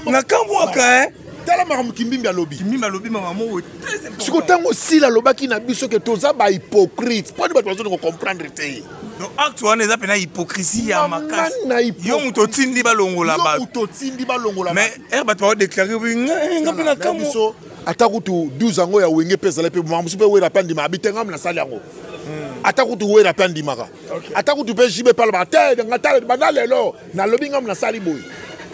na kambwaka. Tala makambo Kimbimbi alobi. Kimbimbi alobi makambo oyo. Siko ntango Sila alobaki na biso ke toza bahypocrite, mponi bato bazolinga comprendre te? Donc acte wana eza mpena hypocrisie ya makasi. Yo moto otindi balongola bato, moto otindi balongola. Mais ere bato baodéclare, nga mpe na kambo. Biso ata kutu 12 yango ya Wenge mpe ezala mpe makambo mosusu mpe Wera mpe andima abi te, ngam nasali yango. Ata kutu Wera mpe andimaka, ata kutu mpe JB mpe alobaka te, nga tala banda lelo nalobi ngam nasali boye.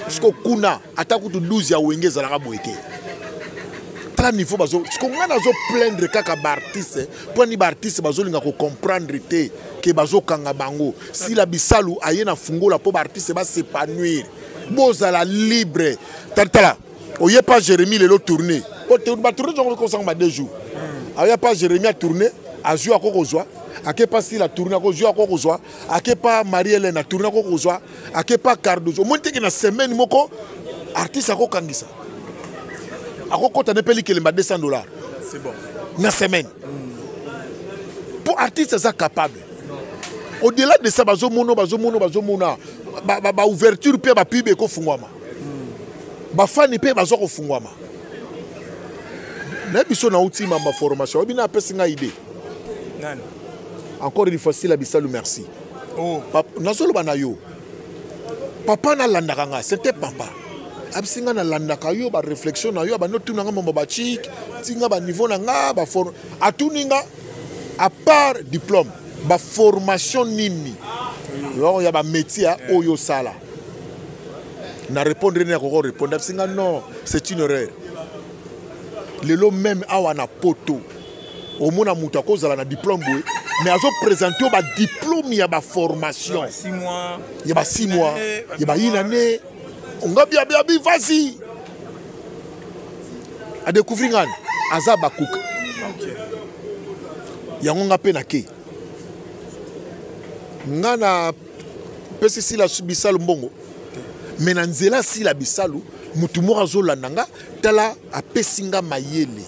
Siko kuna ata kutu 12 ya Wenge ezalaka boye te. Tala niveau bazo. Siko ngai nazo plaindre kaka baartiste, mpo ani baartiste bazolinga kocomprendre te ke bazokanga bango. Sila Bisalu aye na fungola mpo baartiste bas'épanouir, bozala libre. Tala, oye pa Jérémie lelo tourné, batourne zongo kosanga ba 2 jours. Aye pa Jérémie atourne, azwi, ako kozwa. Ake pa Sila tourne, akozwi, ako kozwa. Ake pa Marie Hélène atourne, ako kozwa. Ake pa Cardozo. Omoni teke na semaine moko artiste akokangisa, akokɔta ne mpe likelemba 200 $. C'est bon. Na semaine, mpo artiste aza capable. Au-delà de ça, bazomona, bazomona, bazomona baouverture mpe bapub ekofungwama, bafani mpe bazwa kofungwama. Nayebi so nauti mamba formation, oyebi na apesi ngai idée. Nani? Encore une fois, Sila Bisalu, merci. Oh. Nazoloba na yo, papa nalandaka nga, c'était papa abisi nga nalandaka yo, baréflexion na yo. Abandi otuna nga mambo bachike, tinga baniveau na nga bafor. Atuni nga: à part diplôme, baformation nini ya bamétier oyo osala? Na répondre nini akoko répondre? Abisi nga: non, c'est une erreur. Lelo même awa na Poto, omona moto akozala na diplôme boye, mais azoprésente oyo badiplôme ya baformation ya ba 6 mois, ya ba une année. Onga biabiabi, vas-y, adécouvrir ngani aza bakuka yango. Nga mpe nake, nga na pesi Sila Bisalu mbongo, me na nzela Sila Bisalu. Motu moko azolanda nga, tala apesi nga mayele.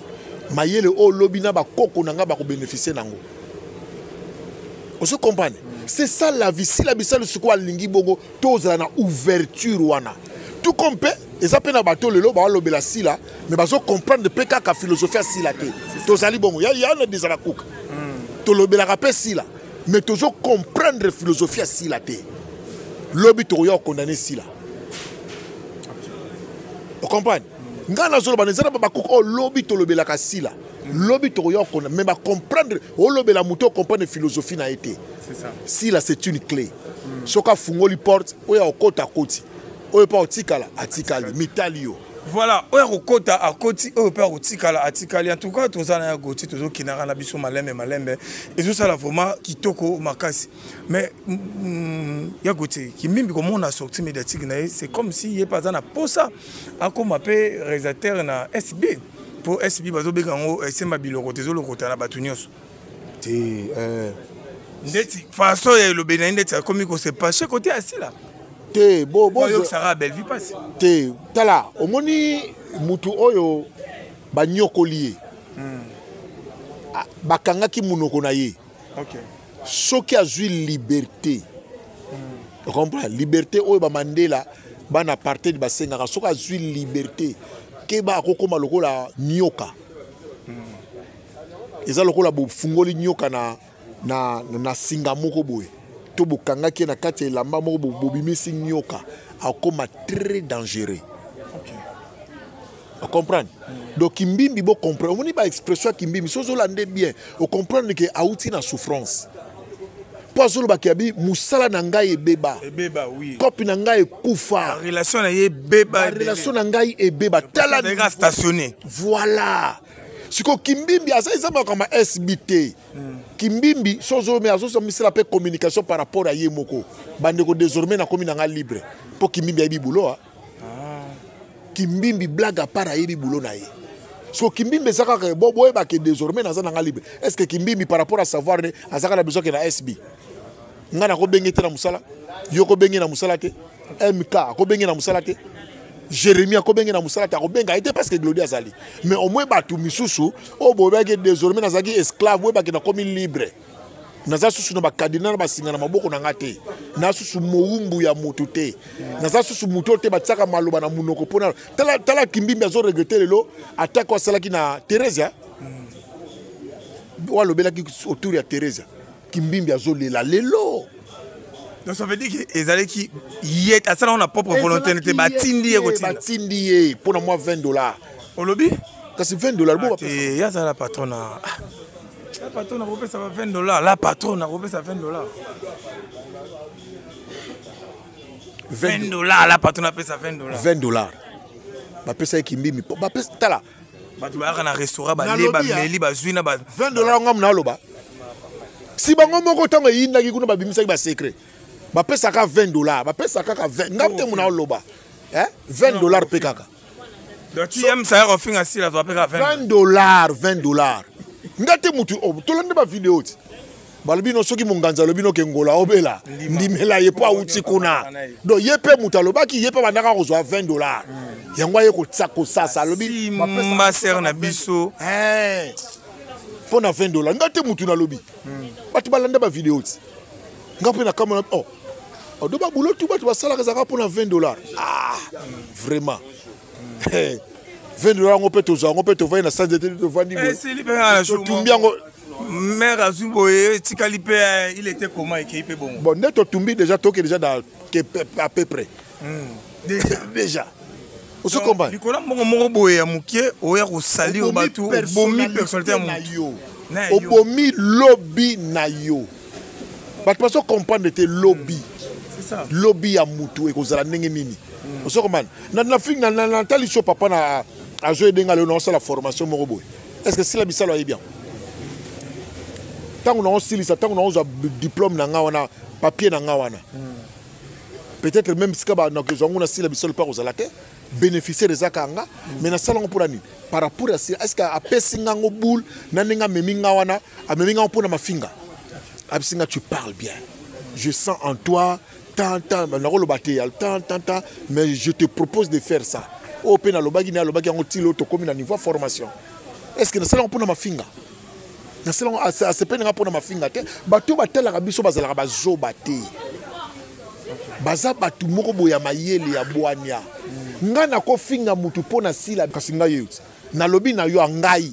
Mayele oyo lobi na bakoko na nga bakobénéficie nango. Ozo comprendre? C'est ça la vie. Sila Bisalu sikoyo alingi bongo tozala na ouverture wana. Tout comme mpe eza mpe na bato lelo balobela Sila, mais bazo comprendre mpe kaka philosophie ya Sila te. Tozali bongo ya ya na dezala kuka. Tolobelaka mpe Sila, mais tozo comprendre philosophie ya Sila te. Lobi tokoya kokondane Sila. Ocomprendre? Ngai nazoloba na eza na bakuka oyo lobi tolobelaka Sila. Lobi tokoya kokondane, mais bacomprendre olobela moto ocomprendre philosophie na ye te. Sila c'est une clé. Soki afungoli porte, oyo akokota akoti, oyo mpe akotikala atikali, mitali yo. Voilà, oyo akokota akoti, oyo mpe akotikala atikali. En tout cas, toza na ya Gauthier, tozokendaka na biso malembe malembe, ezosala vraiment kitoko makasi. Mais ya Gauthier, Kimbimbi komona sortie médiatique na ye, c'est comme si ye mpe aza na posa akoma mpe réalisateur na SB. Po SB bazobenga yango esemba biloko te, ezolokota na bato nyonso. Te, ndeti façon ya elobeli na ye, ndeti akomi kose pencher côté ya Sila. Te, bo, bo, bayokisaka Bellevue mpasi. Te, tala, omoni mutu oyo banyokoli ye. Bakangaki monoko na ye. Soki azwi liberté, comprend liberté oyo ba Mandela bana apartheid basengaka, soki azwi liberté keba akokoma lokola nyoka. Eza lokola bofungoli nyoka na singa moko boye, to bokangaki ye na kati ya elamba moko, bobimisi nyoka, akoma très dangereux. Comprendre? Donc Kimbimbi bo comprendre, omoni ba expression ya Kimbimbi, soki ozolande bien, ocomprendre ke auti na souffrance. Po azolobaka ya bi mosala na ngai ebeba. Ebeba, oui. Kopi na ngai ekufa. Ba relation na ye ebeba, Ba relation na ngai ebeba. Tala Ezalaki kaka stationné. Voilà. Siko Kimbimbi aza eza makambo ya SB te. Kimbimbi sozo mais azo misala pe communication par rapport à ye moko. Bandeko désormais nakomi na nga libre. Po Kimbimbi ayebi boulot, hein. Kimbimbi blague à part ayebi boulot na ye. So Kimbimbi ezaka kaka bo boyeba ke désormais naza na nga libre. Est-ce que Kimbimbi par rapport à savoir ne azaka na besoin ke na SB? Nga na ko benge te na musala. Yo ko benge na musala te. MK ko benge na musala te. Jérémie ko benge na musala te, ko benga ete parce que Gloria azali. Mais au moins batu misusu o boyeba ke désormais nazaki esclave, boyeba ke na komi libre. Naza susu na ba cardinal ba singa na maboko na nga te. Na susu mowumbu ya moto te. Naza susu moto te batiaka maloba na munoko pona tala tala Kimbimbi azo regretter lelo attaque asalaki na Theresia. Wa lobelaki autour ya Theresia. Kimbimbi azo lela lelo. Donc ça veut dire que ezalaki ye asala na propre volonté te, batindi ye kotinda. Batindi ye pona moi 20 $. Olobi? Kasi 20 $ bo ba. Te, ya zala patron na. La patron akopesa ba 20 $, la patron akopesa 20 $. 20 $, la patron apesa 20 $. 20 $. Bapesa ye Kimbimbi. Bapesa tala. Bato bayaka na restaurant, balie, bameli, bazwi na ba 20 $ ngamu na aloba. Si bango moko ntango eyindaki kuna babimisaki ba secret. Bapesaka 20 $, bapesaka kaka 20. Ngamu te muna aloba. Hein? 20 $ pe kaka. Donc tu aimes ça ofinga sila zo apeka 20 20 $, 20 $. Ngate mutu oh, tolande ba vidéo ti. Balobi no soki monganza alobi no ke ngola obela ndimela ye po awuti kuna. Donc ye pe mutu alobaki ye pe bandaka kozwa 20 $. Yango aye kotsa kosasa alobi ma sœur na biso. Hein. Pona 20 $. Ngate mutu nalobi. Bato balanda ba vidéo ti. Nga pe na kamona oh. Oh, do ba boulot tout bato basalaka ezalaka pona 20 $. Ah, vraiment. 20 $ yango mpe tozwa yango mpe tovandi na sanze te, tovandi boye. Esili mpe kaka na jour Totumbi yango. Mère azwi boye, etikali mpe, il était comment, ekei mpe bongo. Bon, nde totumbi déjà, toke déjà dans, ke, à peu près. Déjà. Déjà. Ozo comprendre? Likolo moko moko boye ya mokie, oya kosalir Obomi bato, obomi personnalité ya na motu. yo. Na yo. Obomi lobby na yo. Bato bazo comprendre te lobby. C'est ça. Lobby ya mutu ekozala ndenge nini. Ozo comprendre? Na, na, na, na, na, tali so papa na azo edenga leo na osala formation moko boye. Est-ce que sila bisalo ayebi yango? Tango na osilisa, tango na ozwa diplôme na nga wana, papier na nga wana. Peut-être même sika ba na kozwa ngo na sila bisalo pa kozala te. Bénéficiaire ezaka nga, mais na sala ngo pona nini? Par rapport à sila, est-ce que apesi nga ngo boule na ndenge amemi nga wana, amemi nga pona mafinga? Apesi nga, tu parles bien. Je sens en toi tant, tant, na koloba te, tant, tant, tant, mais je te propose de faire ça. Oyo mpe nalobaki naye alobaki yango ti lelo tokomi na niveau ya formation. Est ce que nasala yango mpo na mafinga? Nasala yango asepeli na nga mpo na mafinga te. Bato oyo batalaka biso bazalaka bazoba te. Baza bato moko boye ya mayele ya bwania. Nga nakofinga mutu mpo na sila kasi ngai ye nalobi na yo ya ngai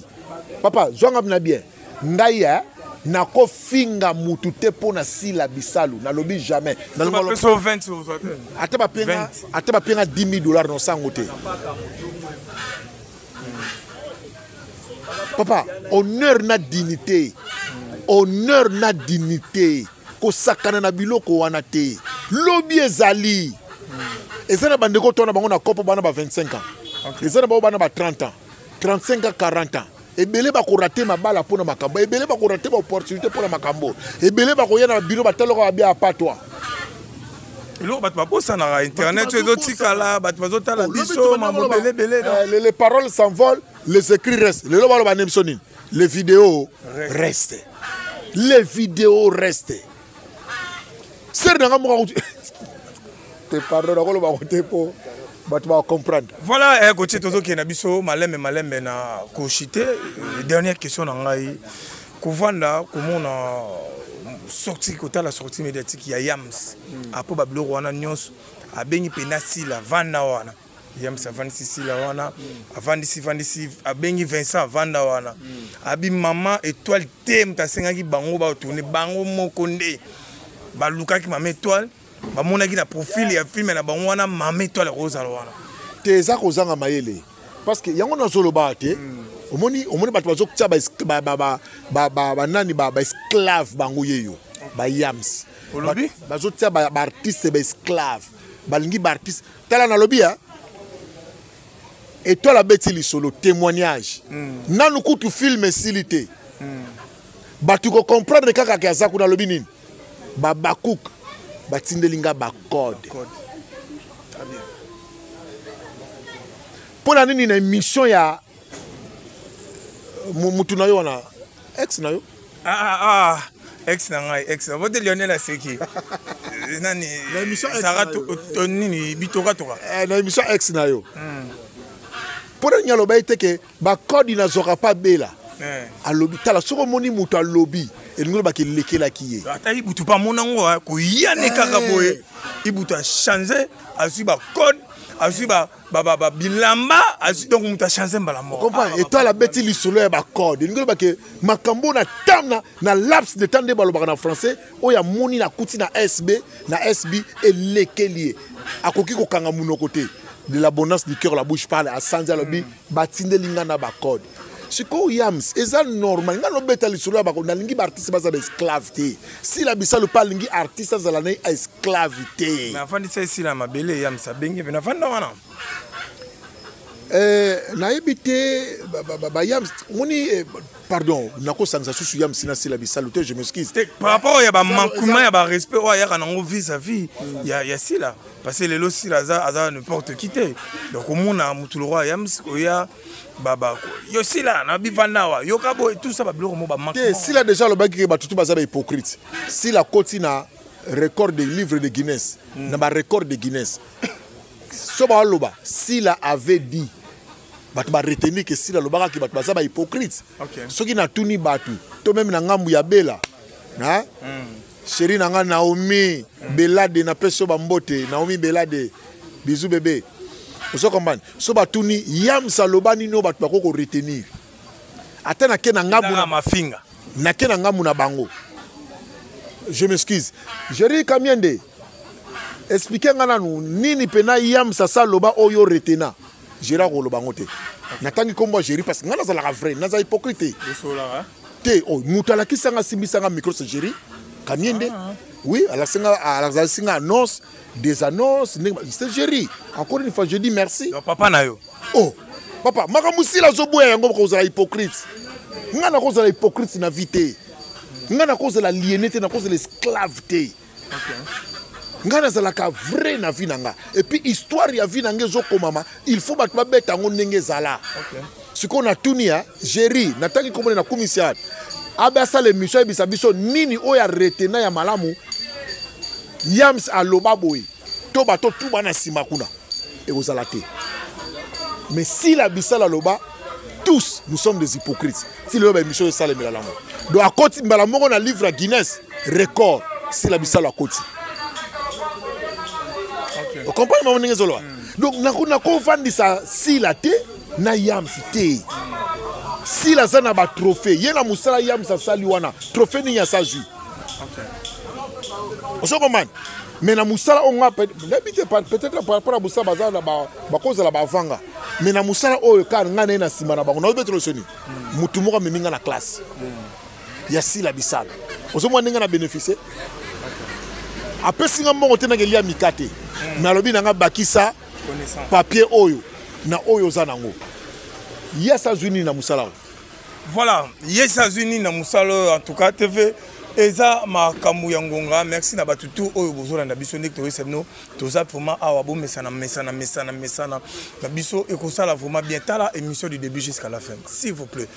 papa zwa nga na bien ngai eh, nakofinga mutu te mpo na sila bisalu nalobi jamais. Ata bapenga ata bapenga 10 000 dollars na osango te papa. Honneur na dignité, honneur na dignité, kosakana na biloko wana te. Lobi ezali eza na bandeko to na bango na kopo bana ba 25 ans, eza na bango bana ba 30 ans, 35 ans, 40 ans. Ebele bakorate mabala mpo na makambo ebele, bakorate baopportunité mpo na makambo ebele, bakoya na biro batalaka babia apatwa. Eloko bato babosanaka, internet oyo ezotikala, bato bazotala biso mambo ebelebele. Les paroles s'envolent, les écrits restent. Lelo baloba nde biso nini? Les vidéos restent, les vidéos restent. Sere nanga moko te, pardon, nakoloba ngo te mpo bato bacomprendre. Voilà, kotie tozokende na biso malembe malembe na koshite. Dernière question na ngai, kovanda komona sortie, kotala sortie médiatique ya Yams apo babiloko wana nyonso, abengi mpena Sila, vanda wana. Yams avandisi Sila wana, avandisi vandisi, abengi Vincent, avanda wana. Abi mama Étoile te moto asengaki bango batourne, bango moko nde balukaki mama Étoile, bamonaki na profil ya film na bango wana mama Étoile akozala wana. Te, eza kozanga mayele parce que yango nazoloba te. Omoni, omoni bato bazotia banani, baesclave bango yeyo bayams. Olobi? Bazotia baartiste baesclave, balingi baartiste. Tala, nalobi ya Étoile abeti lisolo témoignage. Nanu kutu film esili te. Bato kocomprendre kaka ke aza kuna. Alobi nini? Babakuk batindeli nga bacode mpo na nini na émission ya mutu na yo wana, ex na yo? Ah, ah, ah. Ex na ngai, ex bote Lionel aseki nani? Na émission ex Sara na yo. Nini bitokatoka. Na émission ex na yo, mpo na nini aloba ete ke bacode nazwaka pa bela? Alobi, tala, soki omoni moto alobi, elingi olobaka elekelaki ye. Ata Ibutu mpe amona yango koya ne kaka boye. Ibutu achange, azwi bacode, azwi bilamba, azwi, donc moto achange mbala moko. Comprendre? Étoile abeti lisolo ya bacode, elingi oloba ke makambo na tam na laps de temps nde balobaka na français oyo amoni na kuti na sb na sb elekeli ye, akoki kokanga monoko te. De l'abondance du cœur la bouche parle. Asanzi, alobi batindeli nga na bacode. Sikoyo yams eza normal nga nobeta lisolo ya bako. Nalingi baartiste baza baesclave te. Sila Bisalu mpe alingi artiste azala na ye esclave te. Mais afandisa esila ya mabele, Yams abengi mpe nafanda wana. Nayebi te bayams omoni, pardon, nakosangisa susu yams na Sila Bisalu te, je m'excuse. Te, par rapport ya bamanquement ya barespect oyo ayaka nango vis-à-vis ya Sila, parce que lelo Sila aza n'importe qui te. Donc omona motu lokwa Yams oya baba yo Sila na bivanda awa, yoka boye, tout ça, babiloko mo te. Bamanquement. Sila déjà alobaki ke bato tu baza bahypocrite. Sila akoti na record de livre de Guinness, na barecord de Guinness. So baoloba Sila avait dit, bato baretenir ke Sila alobaka ke bato baza bahypocrite. Soki natuni bato to meme na ngambu ya Bela, hein? Chéri na nga Naomi Belade, napesi yo bambote. Naomi Belade, bisou bébé. Ozo comprendre? So batuni Yams aloba nini oyo bato bakoki koretenir, ata nake na ngambu na mafinga. Nake na ngambu na bango, je m'excuse. Jerry Kamiende, explike nga nanu nini mpena Yams asa aloba oyo retena. Gérard koloba yango te. Natangi nkombo ya Géri parce que nga nazalaka vrai, naza hypocrite te. Osolaka te. Oh, moto alakisanga, asimbisanga micro, c'est Géri Kamiende. Oui, alakisinga, alakisi nga annonce des annonces ndenge c'est Géri. Encore une fois je dis merci. Donc papa na yo. Oh papa, makambo sila azoboya yango, kozala hypocrite. Nga nakozala hypocrite na vie te. Nga nakozala liene te, nakozala esclave te. Nga nazalaka vrai na vie na nga. Et puis histoire ya vie na nga ezokomama, il faut bato babeta yango ndenge ezala. Sikoyo natuni ya Géri, natangi komona nakumisi ya abe asala émission, ayebisa biso nini oyo aretena ya malamu Yams aloba boye to bato tuba na nsima kuna ekozala te. Mais Sila Bisala aloba tous nous sommes des hypocrites. Ti lelo ba émission esalemela nango. Donc akoti mbala moko na livre ya Guinness record Sila Bisala akoti. Okay. Ocomprendre mama ndenge ezoloba? Donc nakofandisa Sila te na Yams te. Sila aza na ba trophée ye na mosala Yams asali wana trophée nini asazwi? Okay. Ozo comprendre? Mais na mosala oyo nga nayebi te, peut-être par rapport à mosala baza na bakozala bavanga, mais na mosala oyo kaka ngai naye na nsima na bango naoyebetelo soni motu moko amemi ngai na classe ya Sila Bisala. Ozomona ndenge na bénéficie, apesi nga mbongo te, nanga elia mika te, mais alobi na nga bakisa papier oyo na oyo oza nango. Ye asazwi nini na mosala oyo? Voilà, ye azwi nini na mosala oyo? En tout cas TV eza makambo ya ngonga. Merci na bato tu oyo bozolanda biso. Ndenge toyesa bino, toza vraiment awa, bomesana mesana mesana mesana na biso, ekosala vraiment bien. Tala émission du début jusqu'à la fin, s'il vous plaît.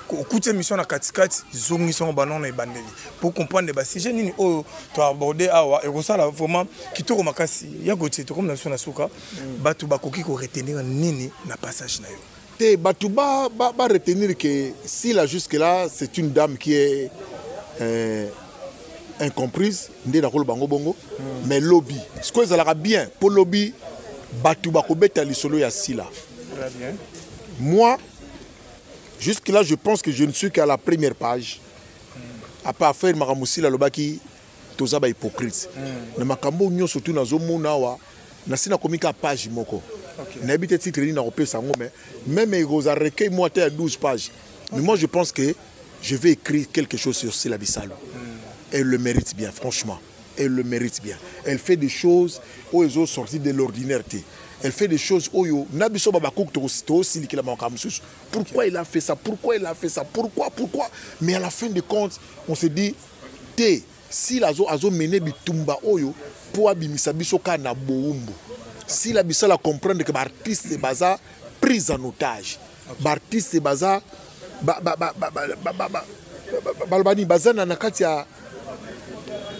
Okuti émission na katikati, zongisa ngo banano na ebandeli pour comprendre basujet nini oyo toaborde awa. Ekosala vraiment kitoko makasi. Ya Gautier, tokomi na biso na suka. Bato bakoki koretenir nini na passage na yo? Te, bato ba retenir que Sila jusque là, c'est une dame qui est incomprise nde nakoloba bango bongo. Mais lobi sikoyo ezalaka bien mpo lobi bato bakobeta lisolo ya Sila. Très bien. Moi, jusque là, je pense que je ne suis qu'à la première page à part faire makambo Sila alobaki toza bahypocrite. Na makambo nyonso tu nazomona awa, nasi nakomi ka page moko. Nayebi te titre nini nakopesa yango, mais même ekozala recueil moko ata ya 12 pages, mais moi je pense que je vais écrire quelque chose sur Sila Bisalo. Elle le mérite bien, franchement elle le mérite bien. Elle fait des choses oyo ezosortir de l'ordinaire te. Elle fait des choses oyo na biso babakoki tosilikela makambo mosusu: pourquoi il a fait ça, pourquoi il a fait ça, pourquoi, pourquoi? Mais à la fin de compte, on se dit te, Sila azomene bitumba oyo mpo abimisa biso kaka na bowumbu. Sila Bisala comprendre que baartiste baza prise en otage, baartiste baza baloba nini, baza na kati ya,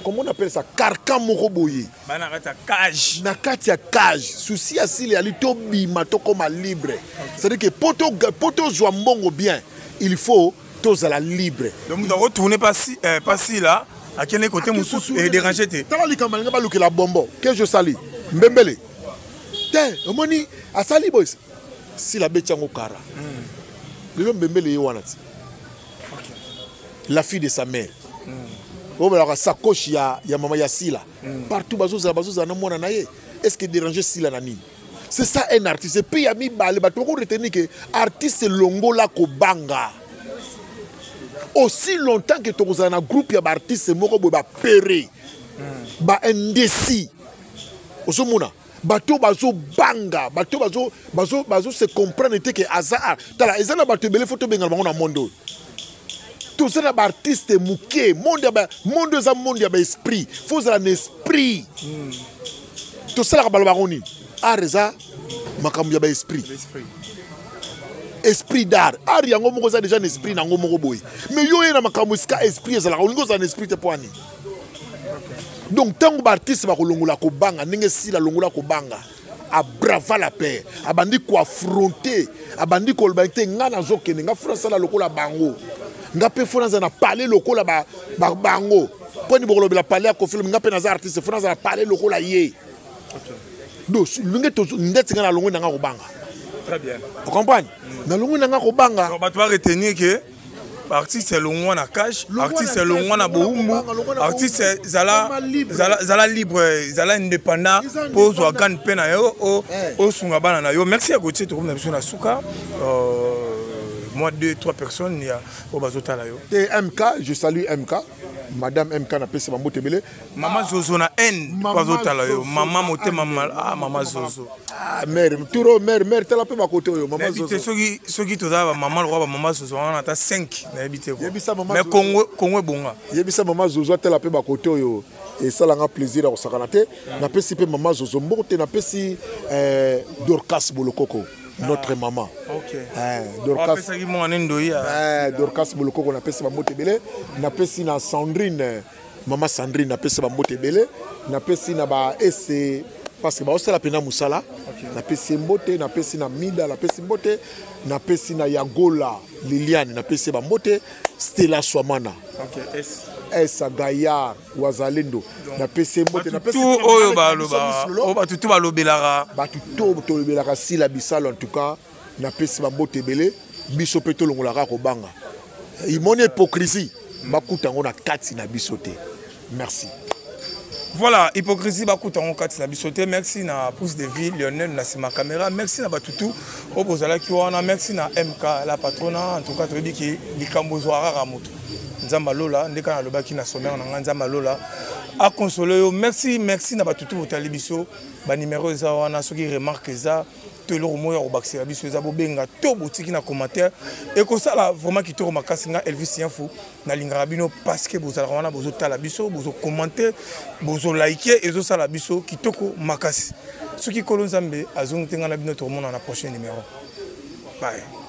comment on appelle ça, carcan moko boye. Bana kati ya cage. Na kati ya cage. Souci ya Sila yali tobima, tokóma libre. C'est à dire que po tozwa mbongo bien, il faut tozala libre. Donc moto akotourne pasi là, akende kote mosusu, edérange te. Tala likambo alinga balukela bombo ke je sali mbembele te. Omoni asali boye, Sila abeti yango kara. Lelo mbembele ye wana ti la fille de sa mère oyo balaka sacoche ya mama ya Sila. Partout bazozala, bazozala na mwana na ye. Est ce que déranger Sila na nini? C'est ça un artiste. Et puis ya mibale, bato bako retenir que artiste longola kobanga. Aussi longtemps que tokozala na groupe ya baartiste moko boye bapere, baindécis, ozomona bato bazobanga, bato bazo se comprendre te ke aza art. Tala, eza na bato ebele, fo tobengana bango na monde oyo. Toza na baartiste moke. Monde ya monde eza monde ya baesprit, fo ozala na esprit. Tosalaka, balobaka nini? Art eza makambo ya baesprit, esprit d'art. Art yango moko eza déjà na esprit nango moko boye. Mais yo oye na makambo esika esprit ezalaka, olingi ozala na esprit te mpo ani? Donc ntango baartiste bakolongola kobanga ndenge Sila longola kobanga, abrava la paix, abandi koaffronter, abandi koloba te: nga nazokende, nga fo nasala lokola bango, nga mpe fo nazala na pale lokola bango. Mpo nini bokolobela pale ya Koffi? Nga mpe naza artiste, fo nazala pale lokola ye. Donc ndenge ndeti nga nalongwe nanga kobanga. Très bien. Ocomprendre, nalongwe nanga kobanga. Bato baretenir ke artiste elongwa na cage, artiste elongwa na bowumbu, artiste zala libre, zala indépendant mpo ozwa gane mpe na yo, osunga bana na yo. Merci ya Gautier. Tokomi na biso na suka. Moi, deux trois personnes ya oyo bazotala yo. Te, MK, je salue MK, madame MK, napesi bambote ebele. Mama Zozo na N po azotala yo, mama motema, ah, mama Zozo. Ah, mare turo, mare, mare, tala mpe bakote oyo mama Zozo. Te, soki toza bamama lokwa bamama Zozo wana ata 5, nayebi te, mais Congo, Congo ebonga. Yebisa mama Zozo atala mpe bakote oyo, esalanga plaisir ya kosakana te. Napesi mpe mama Zozo mboko te. Napesi Dorcas Bolokoko, notre maman. Dorcas, Dorcas Bolokoko, napesi bambote ebele. Napesi na Sandrine, mama Sandrine, napesi bambote ebele. Napesi na ba ese. Parce que baosala mpena mosala. Napesi ye mbote, napesi na Mida, napesi mbote, napesi na Yagola Liliane, napesi ye bambote, Stella Swamana. Okay, S. S Gaillard Wazalendo, napesi ye mbote, napesi tout oyo baloba, oyo bato tu balobelaka. Bato to tolobelaka Sila Bisalo, en tout cas napesi bambote ebele. Biso mpe tolongolaka kobanga, imoni hypocrisie bakuta yango na kati na biso te. Merci. Voilà, hypocrisie bakuta yango kati na biso te. Merci na Pouce de Vie Lionel na nsima caméra. Merci na batutu oyo bozalaki wana. Merci na MK la patrona. En tout cas toyebi ke likambo ezwaka kaka moto. Nzambe alola, nde kaka nalobaki na sommaire na ngai, Nzambe alola akonsole yo. Merci, merci na batutu botali biso. Banimero eza wana, soki remarque eza to eloko moko ya kobakisela biso eza, bobenga to botiki na commentaire, ekosala vraiment kitoko makasi. Nga Elvis Yanfu, nalingaka bino parce que bozalaka wana, bozotala biso, bozokommente, bozolike, ezosala biso kitoko makasi. Soki Nkolo Nzambe azongi te, ngai na bino tokomona na prochain numéro. Bye.